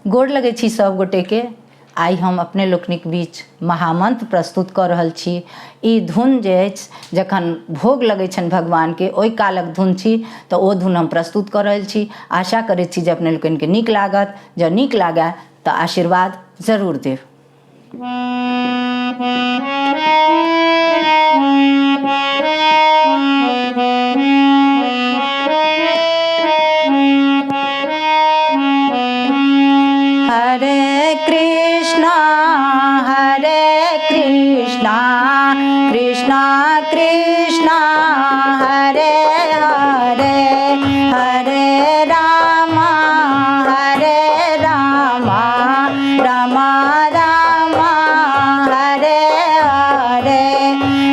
गोड़ लगै छी सब गोटेके। आइ हम अपने लोकनिक बीच महामंत्र प्रस्तुत कऽ रहल छी। ई धुन जे अछि, जखन भोग लगै छनि भगवानके ओहि कालक धुन छी, तऽ ओ धुन हम प्रस्तुत कऽ रहल छी। आशा करै छी जे अपने लोकनिके नीक लागत। जँ नीक लागए तऽ आशीर्वाद जरूर देब। हरे कृष्णा हरे कृष्णा कृष्णा कृष्णा हरे हरे, हरे रामा हरे रामा रामा रामा हरे हरे,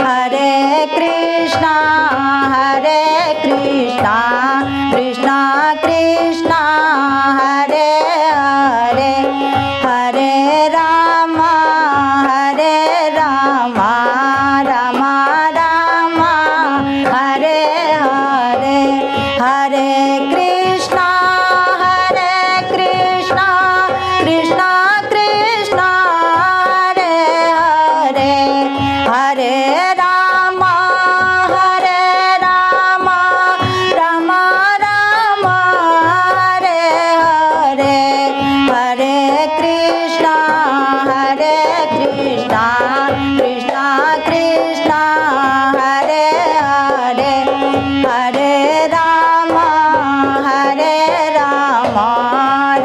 हरे कृष्णा हरे कृष्णा कृष्णा कृष्णा हरे हरे, हरे रामा हरे रामा रामा रामा हरे हरे, हरे कृष्णा हरे कृष्णा कृष्णा कृष्णा हरे हरे, हरे रामा हरे रामा रामा रामा हरे हरे, हरे कृष्णा हरे कृष्णा कृष्णा कृष्णा हरे हरे, हरे रामा हरे रामा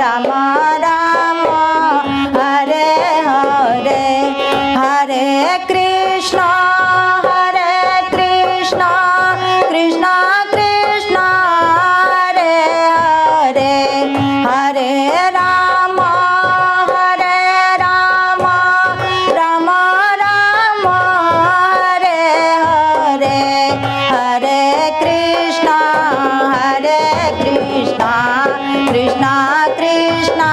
रामा रामा हरे हरे, हरे कृष्णा हरे कृष्णा कृष्णा कृष्णा हरे हरे, हरे रामा हरे रामा रामा रामा हरे हरे, हरे कृष्णा हरे कृष्णा कृष्णा कृष्णा